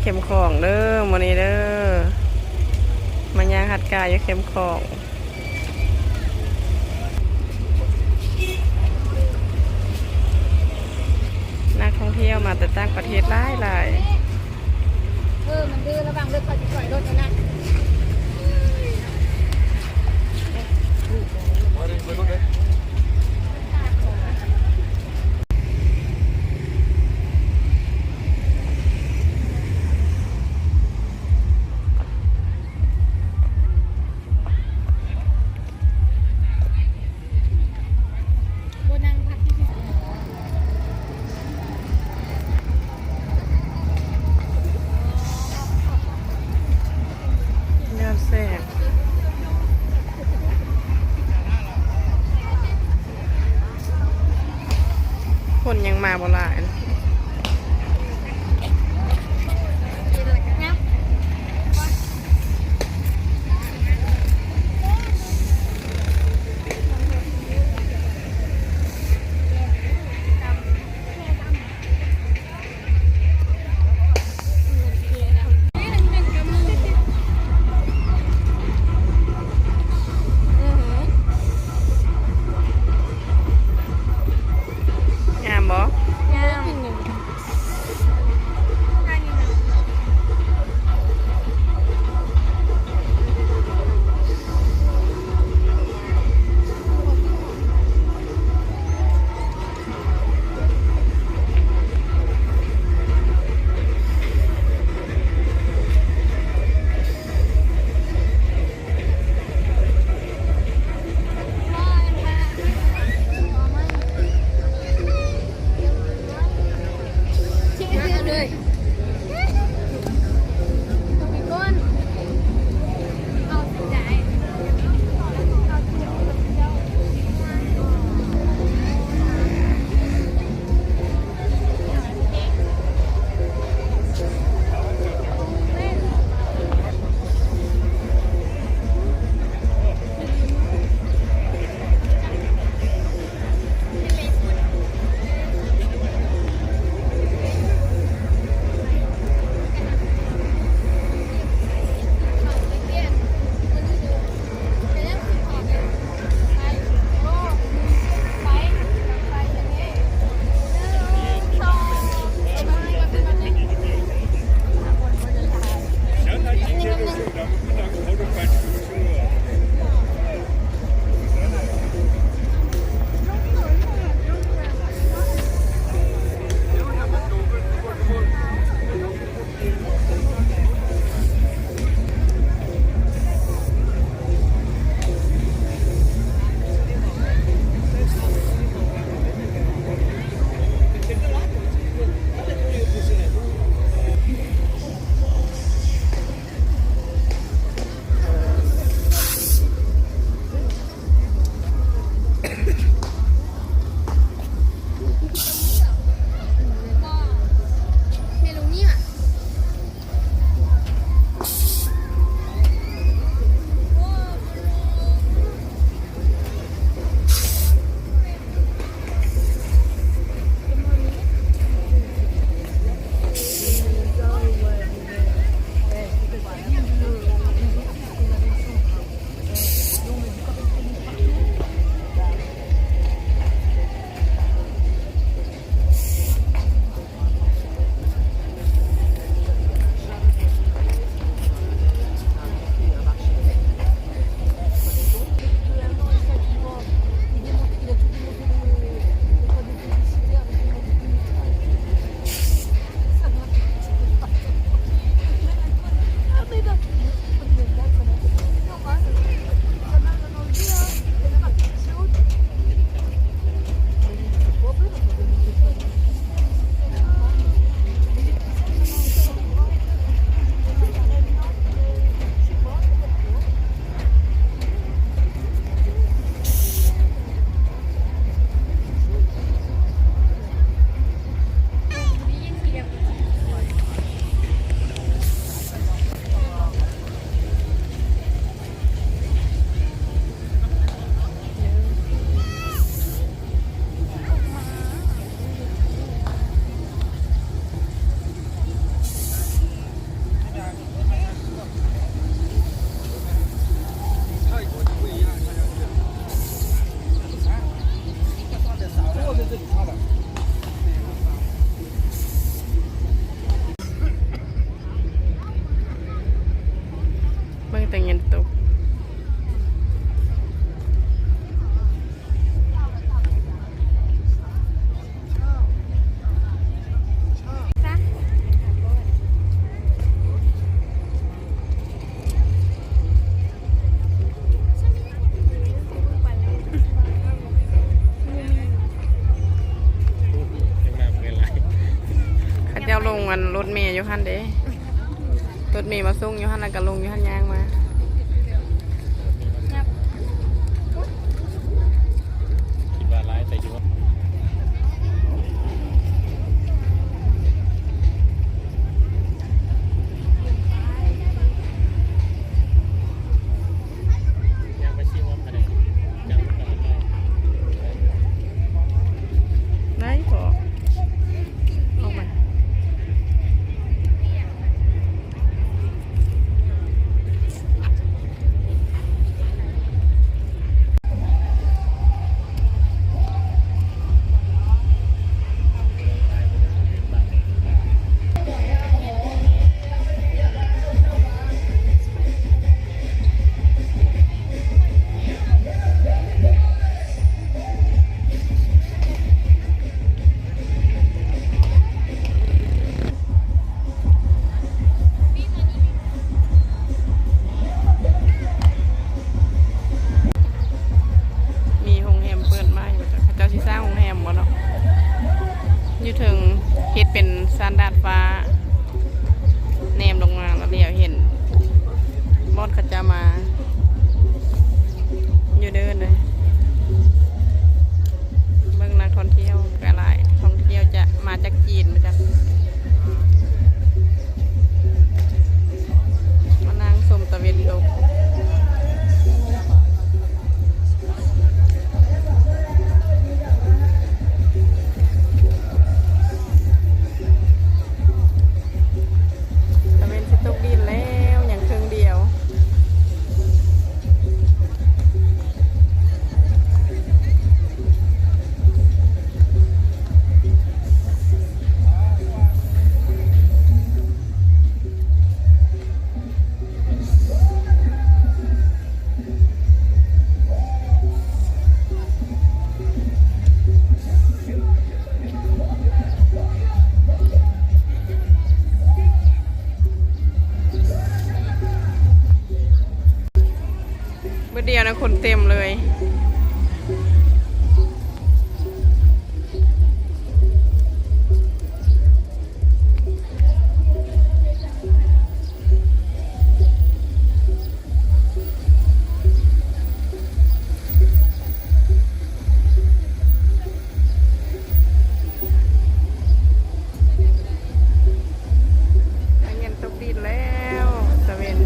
ເຂັມຂອງເດີ ມື້ນີ້ເດີ ມາຍ່າງຮັດກາຢູ່ເຂັມຂອງ. ນັກທ່ອງທ່ຽວມາແຕ່ຕ່າງປະເທດຫຼາຍໆ. ເອີ ມັນດື້ ລະວັງເດີ ຂ້ອຍຊິຖອຍລົດຫັ້ນນະ. ແຕ່ເງິນຕົກ. ເຂົາເຈົ້າລົງອັນລົດເມຢູ່ຫັ້ນເດ້. ລົດເມມາສົ່ງຢູ່ຫັ້ນ ແລ້ວກໍລົງຢູ່ຫັ້ນ ຍ່າງມາ. ຄິດວ່າຫຼາຍແຕ່ຢູ່ ຍ່າງໄປຊິວ່າປານໃດ ຍ່າງໄປໄກ. ໄດ້ບໍ່? ເອົາໄປ. ມີໂຮງແຮມເປີດໃໝ່ບໍ່ຈັກ ເຂົາເຈົ້າຊິສ້າງໂຮງແຮມບໍ່ເນາະ? ຢູ່ເທິງເຮັດເປັນຊານດາດຟ້າ ແນມລົງມາແລ້ວຫຼຽວເຫັນບ່ອນເຂົາເຈົ້າມາຢູ່ເດີ. ເບິ່ງນັກທ່ອງທ່ຽວກໍຫຼາຍ ທ່ອງທ່ຽວຈະມາຈາກຈີນບໍ່ຈັກ ມານັ່ງຊົມຕາເວັນຕົກ. ຕາເວັນຊິຕົກດິນແລ້ວ ຍັງເຄິ່ງດຽວ. ມື້ດຽວນະ ຄົນເຕັມເລີຍ. ຕາເວັນຕົກດິນແລ້ວ ຕາເວັນ.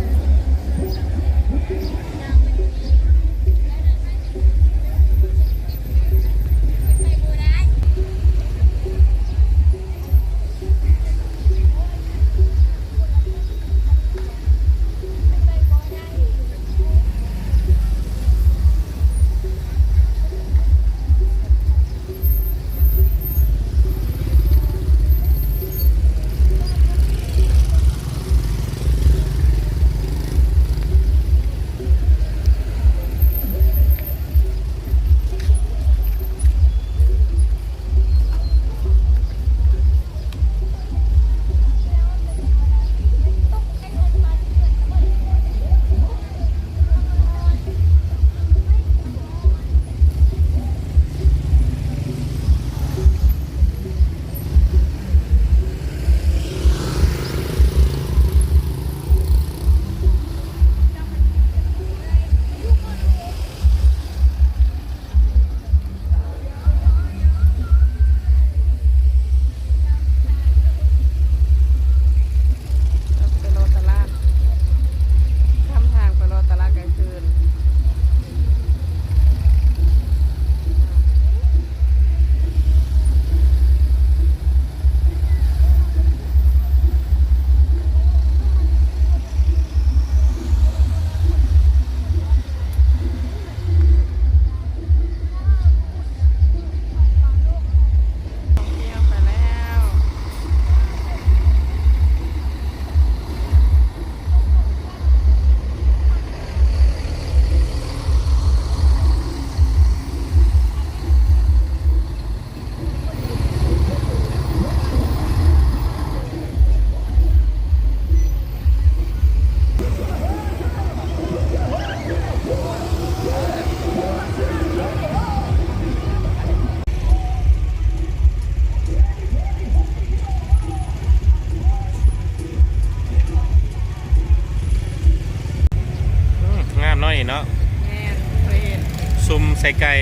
ນີ້ເນາະ ແມ່ນ ເຄີຍເຫັນ ຊຸມໃສ່ໄກ່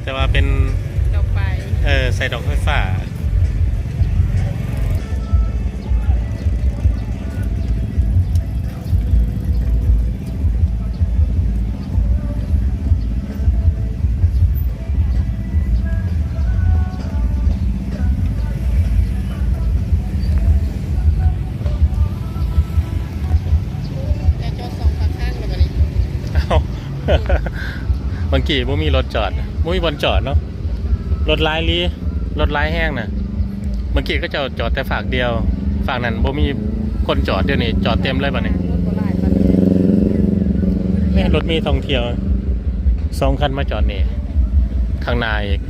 ແຕ່ວ່າເປັນດອກໄຟ ເອີ ໃສ່ດອກໄຟຟ້າ. ແຕ່ຈອດສອງຂ້າງທາງແລ້ວບັດນີ້ ເອົ້າ ບາງກີ້ບໍ່ມີລົດຈອດ ບໍ່ມີບ່ອນຈອດເນາະ ລົດຫຼາຍອີ່ຫຼີ ລົດຫຼາຍແຮງນະ. ບາງກີ້ເຂົາເຈົ້າຈອດແຕ່ຟາກດຽວ ຟາກນັ້ນບໍ່ມີຄົນຈອດ ດຽວນີ້ຈອດເຕັມເລີຍບັດນີ້. ແມ່ນ ລົດມີທ່ອງທ່ຽວສອງຄັນມາຈອດນີ້ ຂ້າງໜ້າອີກ.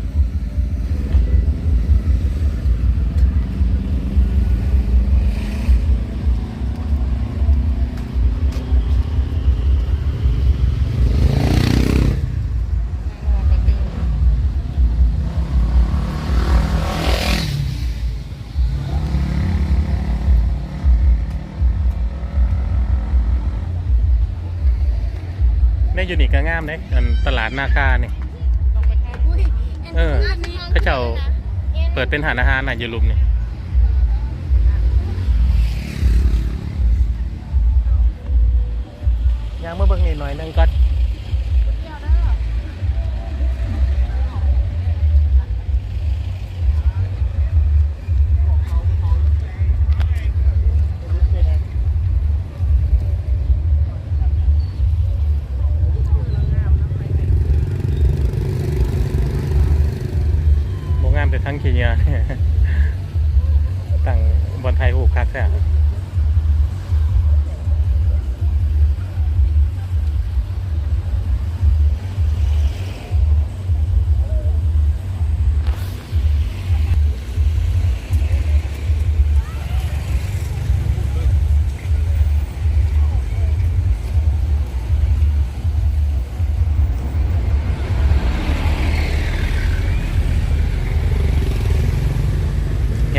ແມ່ນ ຢູ່ນີ້ກໍງາມເດ້ ອັນຕະຫຼາດນາຄານີ້ ເອີ ເຂົາເຈົ້າເປີດເປັນຮ້ານອາຫານນະ ຢູ່ລຸ່ມນີ້. ຍ່າງມາເບິ່ງນີ້ໜ້ອຍໜຶ່ງກ່ອນ. ບໍ່ງາມແຕ່ຖັງຂີ້ເຫຍື້ອ ຕັ້ງບ່ອນຖ່າຍຮູບຄັກແທ້.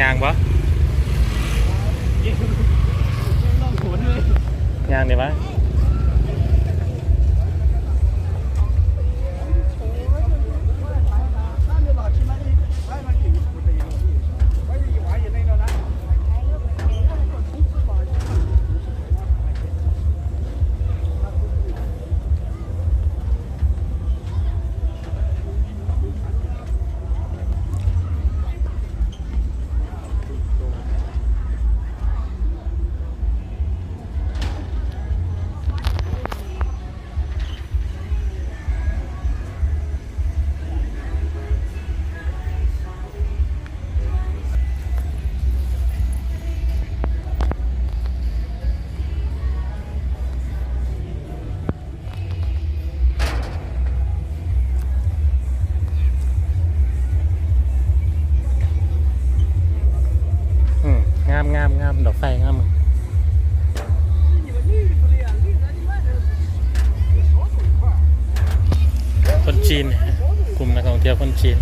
ຍ່າງບໍ່? ຍ່າງໄດ້ບໍ່? ອືມ ງາມໆໆ ດອກໄຟງາມ. ຄົນຈີນ ກຸ່ມນັກທ່ອງທ່ຽວຄົນຈີນ.